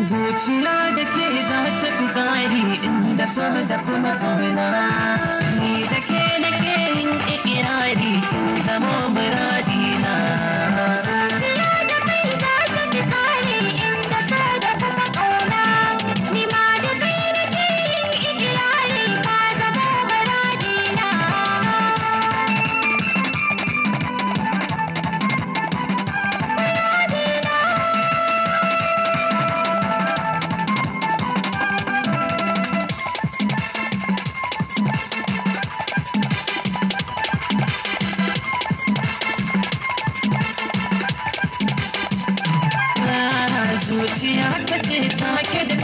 Zuciya da ke za ta fi tsari inda so da kuma ƙauna. Ni da ke nake yin ikirari, kin zamo muradina. Zuciya da kai za ta fi tsari inda so da kuma ƙauna. Ni ma da kai nake yin ikirari, ka zamo muradina. Muradina. Zuciya ta ce take da